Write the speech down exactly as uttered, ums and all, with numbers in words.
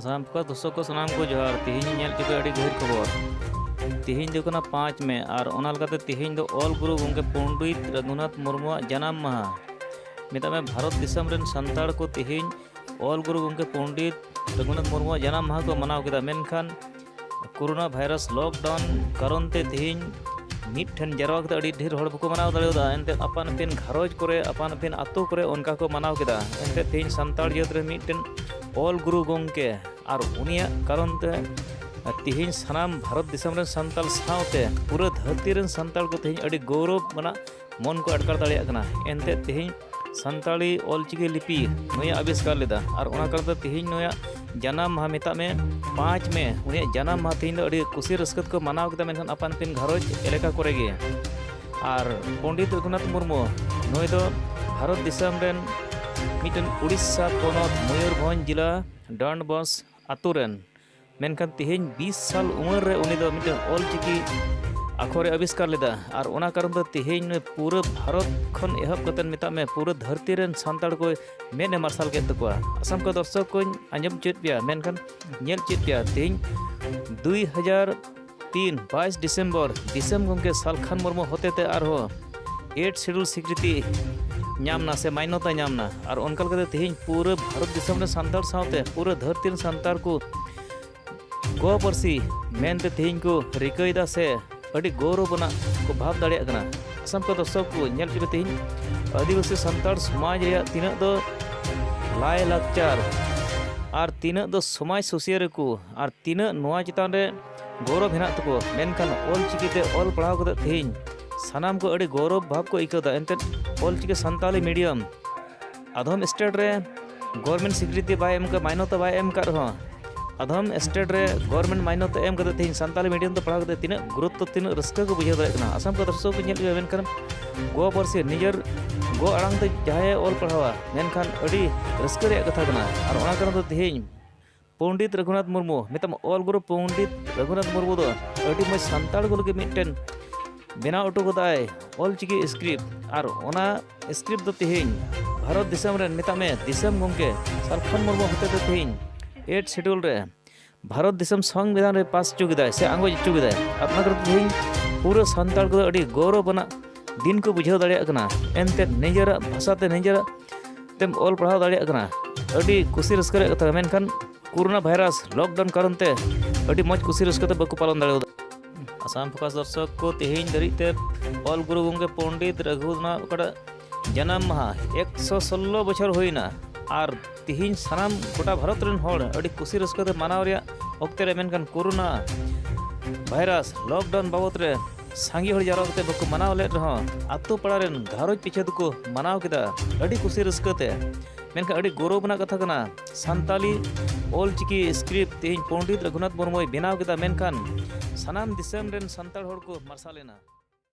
ᱥᱟᱱᱟᱢ ᱠᱚ ᱫᱚᱨᱥᱚᱠ ᱠᱚ ᱥᱟᱱᱟᱢ ᱠᱚ ᱡᱚᱦᱟᱨ᱾ ᱛᱮᱦᱮᱧ ᱧᱮᱞ ᱪᱚ ᱯᱮ ᱟᱹᱰᱤ ᱜᱟᱹᱦᱤᱨ ᱠᱷᱚᱵᱚᱨ᱾ ᱛᱮᱦᱮᱧ ᱫᱚ ᱠᱟᱱᱟ ᱯᱟᱸᱪ ᱢᱮ, ᱟᱨ ᱚᱱᱟ ᱞᱮᱠᱟᱛᱮ ᱛᱮᱦᱮᱧ ᱫᱚ ᱚᱞ ᱜᱩᱨᱩ ᱜᱚᱢᱠᱮ ᱯᱚᱱᱰᱤᱛ ᱨᱚᱜᱷᱩᱱᱟᱛᱷ ᱢᱩᱨᱢᱩᱣᱟᱜ ᱡᱟᱱᱟᱢ ᱢᱟᱦᱟ᱾ ᱢᱮᱛᱟᱜ ᱢᱮ, ᱵᱷᱟᱨᱚᱛ ᱫᱤᱥᱚᱢ ᱨᱮᱱ ᱥᱟᱱᱛᱟᱲ ᱠᱚ ᱛᱮᱦᱮᱧ ᱚᱞ ᱜᱩᱨᱩ ᱜᱚᱢᱠᱮ ᱯᱚᱱᱰᱤᱛ ᱨᱚᱜᱷᱩᱱᱟᱛᱷ ᱢᱩᱨᱢᱩᱣᱟᱜ ᱡᱟᱱᱟᱢ ᱢᱟᱦᱟ ᱠᱚ ᱢᱟᱱᱟᱣ ᱠᱮᱫᱟ, ᱢᱮᱱᱠᱷᱟᱱ ᱠᱳᱨᱳᱱᱟ ᱵᱷᱟᱭᱨᱟᱥ ᱞᱚᱠᱰᱟᱣᱩᱱ ᱠᱟᱨᱚᱱ ᱛᱮ ᱛᱮᱦᱮᱧ ᱢᱤᱫ ᱴᱷᱮᱱ ᱡᱟᱨᱣᱟ ᱠᱟᱛᱮ ᱟᱹᱰᱤ ᱰᱷᱮᱨ ᱦᱚᱲ ᱵᱟᱠᱚ ᱢᱟᱱᱟᱣ ᱫᱟᱲᱮᱭᱟᱫᱟ᱾ ᱮᱱᱛᱮᱫ ᱟᱯᱟᱱ ᱟᱹᱯᱤᱱ ᱜᱷᱟᱨᱚᱸᱡᱽ ᱠᱚᱨᱮ, ᱟᱯᱟᱱ ᱟᱹᱯᱤᱱ ᱟᱛᱳ ᱠᱚᱨᱮ ᱚᱱᱠᱟ ᱠᱚ ᱢᱟᱱᱟᱣ ᱠᱮᱫᱟ᱾ ᱮᱱᱛᱮᱫ ᱛᱮᱦᱮᱧ ᱥᱟᱱᱛᱟᱲ ᱡᱟᱹᱛ ᱨᱮ ᱢᱤᱫᱴᱮᱱ ᱚᱞ ᱜᱩᱨᱩ ᱜᱚᱢᱠᱮ ᱟᱨ ᱩᱱᱤᱭᱟᱜ ᱠᱟᱨᱚᱱ ᱛᱮ ᱛᱮᱦᱮᱧ ᱥᱟᱱᱟᱢ ᱵᱷᱟᱨᱚᱛ ᱫᱤᱥᱚᱢ ᱨᱮᱱ ᱥᱟᱱᱛᱟᱲ ᱥᱟᱶᱛᱮ ᱯᱩᱨᱟᱹ ᱫᱷᱟᱹᱨᱛᱤ ᱨᱮᱱ ᱥᱟᱱᱛᱟᱲ ᱠᱚ ᱛᱮᱦᱮᱧ ᱟᱹᱰᱤ ᱜᱚᱨᱚᱵᱽ ᱟᱱᱟᱜ ᱢᱚᱱ ᱠᱚ ᱟᱴᱠᱟᱨ ᱫᱟᱲᱮᱭᱟᱜ ᱠᱟᱱᱟ᱾ ᱮᱱᱛᱮᱫ ᱛᱮᱦᱮᱧ ᱥᱟᱱᱛᱟᱲᱤ ᱚᱞᱪᱤᱠᱤ ᱞᱤᱯᱤ ᱱᱩᱭᱮ ᱟᱵᱤᱥᱠᱟᱨ ᱞᱮᱫᱟ, ᱟᱨ ᱚᱱᱟ ᱠᱟᱨᱚᱱ ᱛᱮ ᱛᱮᱦᱮᱧ ᱱᱩᱭᱟᱜ ᱡᱟᱱᱟᱢ ᱢᱟᱦᱟ, ᱢᱮᱛᱟᱜ ᱢᱮ ᱯᱟᱸᱪ ᱢᱮ, ᱩᱱᱤᱭᱟᱜ ᱡᱟᱱᱟᱢ ᱢᱟᱦᱟ ᱛᱮᱦᱮᱧ ᱫᱚ ᱟᱹᱰᱤ ᱠᱩᱥᱤ ᱨᱟᱹᱥᱠᱟᱹ ᱛᱮᱠᱚ ᱢᱟᱱᱟᱣ ᱠᱮᱫᱟ᱾ ᱢᱮᱱᱠᱷᱟᱱ ᱟᱯᱟᱱ ᱟᱹᱯᱤᱱ ᱜᱷᱟᱨᱚᱸᱡᱽ ᱮᱞᱟᱠᱟ ᱠᱚᱨᱮ ᱜᱮ᱾ ᱟᱨ ᱯᱚᱱᱰᱤᱛ ᱨᱚᱜᱷᱩᱱᱟᱛᱷ ᱢᱩᱨᱢᱩ ᱱᱩᱭ ᱫᱚ ᱵᱷᱟᱨᱚᱛ ᱫᱤᱥᱚᱢ ᱨᱮᱱ ᱢᱤᱫᱴᱮᱱ ᱩᱲᱤᱥᱥᱟ ᱯᱚᱱᱚᱛ ᱢᱚᱭᱩᱨᱵᱷᱚᱸᱡᱽ ᱡᱮᱞᱟ ᱰᱟᱱᱰᱵᱚᱥ ᱟᱛᱳ ᱨᱮᱱ, ᱢᱮᱱᱠᱷᱟᱱ ᱛᱮᱦᱮᱧ ᱵᱤᱥ ᱥᱟᱞ ᱩᱢᱮᱨ ᱨᱮ ᱩᱱᱤ ᱫᱚ ᱢᱤᱫᱴᱮᱱ ᱚᱞᱪᱤᱠᱤ ᱟᱠᱷᱚᱨᱮ ᱟᱵᱤᱥᱠᱟᱨ ᱞᱮᱫᱟ, ᱟᱨ ᱚᱱᱟ ᱠᱟᱨᱚᱱ ᱛᱮ ᱛᱮᱦᱮᱧ ᱱᱩᱭ ᱯᱩᱨᱟᱹ ᱵᱷᱟᱨᱚᱛ ᱠᱷᱚᱱ ᱮᱦᱚᱵ ᱠᱟᱛᱮ, ᱢᱮᱛᱟᱜ ᱢᱮ, ᱯᱩᱨᱟᱹ ᱫᱷᱟᱹᱨᱛᱤ ᱨᱮᱱ ᱥᱟᱱᱛᱟᱲ ᱠᱚᱭ ᱢᱮᱫ ᱮ ᱢᱟᱨᱥᱟᱞ ᱠᱮᱫ ᱛᱟᱠᱚᱣᱟ᱾ ᱟᱥᱟᱢ ᱠᱚ ᱫᱚᱨᱥᱚᱠ ᱠᱚᱧ ᱟᱸᱡᱚᱢ ᱦᱚᱪᱚᱭᱮᱫ ᱯᱮᱭᱟ, ᱢᱮᱱᱠᱷᱟᱱ ᱧᱮᱞ ᱦᱚᱪᱚᱭᱮᱫ ᱯᱮᱭᱟ, ᱛᱮᱦᱮᱧ ᱫᱩᱭ ᱦᱟᱡᱟᱨ ᱛᱤᱱ, ᱵᱟᱭᱤᱥ ᱰᱤᱥᱮᱢᱵᱚᱨ, ᱫᱤᱥᱚᱢ ᱜᱚᱢᱠᱮ ᱥᱟᱞᱠᱷᱟᱱ ᱢᱩᱨᱢᱩ ᱦᱚᱛᱮᱛᱮ ᱟᱨᱦᱚᱸ ᱮᱭᱤᱴ ᱥᱤᱰᱩᱞ ᱥᱤᱠᱨᱤᱛᱤ ᱧᱟᱢ ᱱᱟ ᱥᱮ ᱢᱟᱱᱱᱚᱛᱟ ᱧᱟᱢ ᱱᱟ᱾ ᱟᱨ ᱚᱱᱠᱟ ᱞᱮᱠᱟᱛᱮ ᱛᱮᱦᱮᱧ ᱯᱩᱨᱟᱹ ᱵᱷᱟᱨᱚᱛ ᱫᱤᱥᱚᱢ ᱨᱮᱱ ᱥᱟᱱᱛᱟᱲ ᱥᱟᱶᱛᱮ ᱯᱩᱨᱟᱹ ᱫᱷᱟᱹᱨᱛᱤ ᱨᱮᱱ ᱥᱟᱱᱛᱟᱲ ᱠᱚ ᱜᱚ ᱯᱟᱹᱨᱥᱤ ᱢᱮᱱᱛᱮ ᱛᱮᱦᱮᱧ ᱠᱚ ᱨᱤᱠᱟᱹᱭᱮᱫᱟ ᱥᱮ ᱟᱹᱰᱤ ᱜᱚᱨᱚᱵᱽ ᱟᱱᱟᱜ ᱠᱚ ᱵᱷᱟᱵᱽ ᱫᱟᱲᱮᱭᱟᱜ ᱠᱟᱱᱟ᱾ ᱟᱥᱟᱢ ᱠᱚ ᱫᱚᱨᱥᱚᱠ ᱠᱚ ᱧᱮᱞ ᱦᱚᱪᱚ ᱯᱮ, ᱛᱮᱦᱮᱧ ᱟᱹᱫᱤᱵᱟᱹᱥᱤ ᱥᱟᱱᱛᱟᱲ ᱥᱚᱢᱟᱡᱽ ᱨᱮᱭᱟᱜ ᱛᱤᱱᱟᱹᱜ ᱫᱚ ᱞᱟᱭᱼᱞᱟᱠᱪᱟᱨ ᱟᱨ ᱛᱤᱱᱟᱹᱜ ᱫᱚ ᱥᱚᱢᱟᱡᱽ ᱥᱩᱥᱤᱭᱟᱹᱨᱤ ᱠᱚ ᱟᱨ ᱛᱤᱱᱟᱹᱜ ᱱᱚᱣᱟ ᱪᱮᱛᱟᱱ ᱨᱮ ᱜᱚᱨᱚᱵᱽ ᱦᱮᱱᱟᱜ ᱛᱟᱠᱚᱣᱟ, ᱢᱮᱱᱠᱷᱟᱱ ᱚᱞ ᱪᱤᱠᱤ ᱛᱮ ᱚᱞ ᱯᱟᱲᱦᱟᱣ ᱠᱟᱛᱮ ᱛᱮᱦᱮᱧ ᱥᱟᱱᱟᱢ ᱠᱚ ᱟᱹᱰᱤ ᱜᱚᱨᱚᱵᱽ ᱵᱷᱟᱵᱽ ᱠᱚ ᱟᱹᱭᱠᱟᱹᱣ ᱮᱫᱟ᱾ ᱮᱱᱛᱮᱫ ᱚᱞ ᱪᱤᱠᱤ ᱥᱟᱱᱛᱟᱞᱤ ᱢᱤᱰᱤᱭᱟᱢ ᱟᱫᱷᱚᱢ ᱥᱴᱮᱴ ᱨᱮ ᱜᱚᱵᱷᱚᱨᱢᱮᱱᱴ ᱥᱤᱠᱨᱤᱛᱤ ᱵᱟᱭ ᱮᱢ ᱠᱟᱜ, ᱢᱟᱱᱱᱚᱛᱟ ᱵᱟᱭ ᱮᱢ ᱠᱟᱜ ᱨᱮᱦᱚᱸ, ᱟᱫᱷᱚᱢ ᱥᱴᱮᱴ ᱨᱮ ᱜᱚᱵᱷᱚᱨᱢᱮᱱᱴ ᱢᱟᱱᱱᱚᱛᱟ ᱮᱢ ᱠᱟᱛᱮ ᱛᱮᱦᱮᱧ ᱥᱟᱱᱛᱟᱞᱤ ᱢᱤᱰᱤᱭᱟᱢ ᱛᱮ ᱯᱟᱲᱦᱟᱣ ᱠᱟᱛᱮ ᱛᱤᱱᱟᱹᱜ ᱜᱩᱨᱩᱛᱛᱚ, ᱛᱤᱱᱟᱹᱜ ᱨᱟᱹᱥᱠᱟᱹ ᱠᱚ ᱵᱩᱡᱷᱟᱹᱣ ᱫᱟᱲᱮᱭᱟᱜ ᱠᱟᱱᱟ᱾ ᱟᱥᱟᱢ ᱠᱚ ᱫᱚᱨᱥᱚᱠ ᱠᱚ ᱧᱮᱞ ᱦᱚᱪᱚᱭᱟ, ᱢᱮᱱᱠᱷᱟᱱ ᱜᱚ ᱯᱟᱹᱨᱥᱤ, ᱱᱤᱡᱮᱨ ᱜᱚ ᱟᱲᱟᱝ ᱛᱮ ᱡᱟᱦᱟᱸᱭᱮ ᱚᱞ ᱯᱟᱲᱦᱟᱣᱟ, ᱢᱮᱱᱠᱷᱟᱱ ᱟᱹᱰᱤ ᱨᱟᱹᱥᱠᱟᱹ ᱨᱮᱭᱟᱜ ᱠᱟᱛᱷᱟ ᱠᱟᱱᱟ᱾ ᱟᱨ ᱚᱱᱟ ᱠᱟᱨᱚᱱ ᱛᱮ ᱛᱮᱦᱮᱧ ᱯᱚᱱᱰᱤᱛ ᱨᱚᱜᱷᱩᱱᱟᱛᱷ ᱢᱩᱨᱢᱩ, ᱢᱮᱛᱟᱢ ᱚᱞ ᱜᱩᱨᱩ ᱯᱚᱱᱰᱤᱛ ᱨᱚᱜᱷᱩᱱᱟᱛᱷ ᱢᱩᱨᱢᱩ ᱫᱚ ᱟᱹᱰᱤ ᱢᱚᱡᱽ ᱥᱟᱱᱛᱟᱲ ᱠᱚ ᱞᱟᱹᱜᱤᱫ ᱢᱤᱫᱴᱮᱱ ᱵᱮᱱᱟᱣ ᱦᱚᱴᱚ ᱠᱟᱫᱟᱭ ᱚᱞ ᱪᱤᱠᱤ ᱥᱠᱨᱤᱯᱴ᱾ ᱟᱨ ᱚᱱᱟ ᱥᱠᱨᱤᱯᱴ ᱫᱚ ᱛᱮᱦᱮᱧ ᱵᱷᱟᱨᱚᱛ ᱫᱤᱥᱚᱢ ᱨᱮᱱ, ᱢᱮᱛᱟᱜ ᱢᱮ, ᱫᱤᱥᱚᱢ ᱜᱚᱢᱠᱮ ᱥᱟᱞᱠᱷᱟᱱ ᱢᱩᱨᱢᱩ ᱦᱚᱛᱮᱛᱮ ᱛᱮᱦᱮᱧ ᱮᱭᱤᱴ ᱥᱤᱰᱩᱞ ᱨᱮ ᱵᱷᱟᱨᱚᱛ ᱫᱤᱥᱚᱢ ᱥᱚᱝᱵᱤᱫᱷᱟᱱ ᱨᱮ ᱯᱟᱥ ᱦᱚᱪᱚ ᱠᱮᱫᱟᱭ ᱥᱮ ᱟᱸᱜᱚᱪ ᱦᱚᱪᱚ ᱠᱮᱫᱟᱭ᱾ ᱟᱨ ᱚᱱᱟ ᱠᱷᱟᱹᱛᱤᱨ ᱛᱮᱦᱮᱧ ᱯᱩᱨᱟᱹ ᱥᱟᱱᱛᱟᱲ ᱠᱚᱫᱚ ᱟᱹᱰᱤ ᱜᱚᱨᱚᱵᱽ ᱟᱱᱟᱜ ᱫᱤᱱ ᱠᱚ ᱵᱩᱡᱷᱟᱹᱣ ᱫᱟᱲᱮᱭᱟᱜ ᱠᱟᱱᱟ᱾ ᱮᱱᱛᱮᱫ ᱱᱤᱡᱮᱨᱟᱜ ᱵᱷᱟᱥᱟ ᱛᱮ ᱱᱤᱡᱮᱨᱟᱜ ᱛᱮᱢ ᱚᱞ ᱯᱟᱲᱦᱟᱣ ᱫᱟᱲᱮᱭᱟᱜ ᱠᱟᱱᱟ, ᱟᱹᱰᱤ ᱠᱩᱥᱤ ᱨᱟᱹᱥᱠᱟᱹ ᱨᱮᱭᱟᱜ ᱠᱟᱛᱷᱟ ᱠᱟᱱᱟ᱾ ᱢᱮᱱᱠᱷᱟᱱ ᱠᱳᱨᱳᱱᱟ ᱵᱷᱟᱭᱨᱟᱥ ᱞᱚᱠᱰᱟᱣᱩᱱ ᱠᱟᱨᱚᱱ ᱛᱮ ᱟᱹᱰᱤ ᱢᱚᱡᱽ ᱠᱩᱥᱤ ᱨᱟᱹᱥᱠᱟᱹ ᱛᱮ ᱵᱟᱠᱚ ᱯᱟᱞᱚᱱ ᱫᱟᱲᱮᱭᱟᱫᱟ᱾ ᱟᱥᱟᱢ ᱯᱷᱳᱠᱟᱥ ᱫᱚᱨᱥᱚᱠ ᱠᱚ, ᱛᱮᱦᱮᱧ ᱫᱷᱟᱹᱨᱤᱡ ᱛᱮ ᱚᱞ ᱜᱩᱨᱩ ᱜᱚᱢᱠᱮ ᱯᱚᱱᱰᱤᱛ ᱨᱟᱹᱜᱷᱩᱱᱟᱛᱷ ᱚᱠᱟᱴᱟᱜ ᱡᱟᱱᱟᱢ ᱢᱟᱦᱟ ᱮᱠᱥᱚ ᱥᱳᱞᱞᱳ ᱵᱚᱪᱷᱚᱨ ᱦᱩᱭᱱᱟ᱾ ᱟᱨ ᱛᱮᱦᱮᱧ ᱥᱟᱱᱟᱢ ᱜᱚᱴᱟ ᱵᱷᱟᱨᱚᱛ ᱨᱮᱱ ᱦᱚᱲ ᱟᱹᱰᱤ ᱠᱩᱥᱤ ᱨᱟᱹᱥᱠᱟᱹ ᱛᱮ ᱢᱟᱱᱟᱣ ᱨᱮᱭᱟᱜ ᱚᱠᱛᱮ ᱨᱮ, ᱢᱮᱱᱠᱷᱟᱱ ᱠᱳᱨᱳᱱᱟ ᱵᱷᱟᱭᱨᱟᱥ ᱞᱚᱠᱰᱟᱣᱩᱱ ᱵᱟᱵᱚᱫ ᱨᱮ ᱥᱟᱸᱜᱮ ᱦᱚᱲ ᱡᱟᱣᱨᱟ ᱠᱟᱛᱮ ᱵᱟᱠᱚ ᱢᱟᱱᱟᱣ ᱞᱮᱫ ᱨᱮᱦᱚᱸ, ᱟᱛᱳ ᱯᱟᱲᱟ ᱨᱮᱱ ᱜᱷᱟᱨᱚᱸᱡᱽ ᱯᱤᱪᱷᱟᱹ ᱫᱚᱠᱚ ᱢᱟᱱᱟᱣ ᱠᱮᱫᱟ ᱟᱹᱰᱤ ᱠᱩᱥᱤ ᱨᱟᱹᱥᱠᱟᱹ ᱛᱮ᱾ ᱢᱮᱱᱠᱷᱟᱱ ᱟᱹᱰᱤ ᱜᱚᱨᱚᱵᱽ ᱨᱮᱱᱟᱜ ᱠᱟᱛᱷᱟ ᱠᱟᱱᱟ, ᱥᱟᱱᱛᱟᱞᱤ ᱚᱞ ᱪᱤᱠᱤ ᱥᱠᱨᱤᱯᱴ ᱛᱮᱦᱮᱧ ᱯᱚᱱᱰᱤᱛ ᱨᱟᱹᱜᱷᱩᱱᱟᱛᱷ ᱢᱩᱨᱢᱩᱭ ᱵᱮᱱᱟᱣ ᱠᱮᱫᱟ, ᱢᱮᱱᱠᱷᱟᱱ ᱥᱟᱱᱟᱢ ᱫᱤᱥᱚᱢ ᱨᱮᱱ ᱥᱟᱱᱛᱟᱲ ᱦᱚᱲ ᱠᱚ ᱢᱟᱨᱥᱟᱞ ᱮᱱᱟ᱾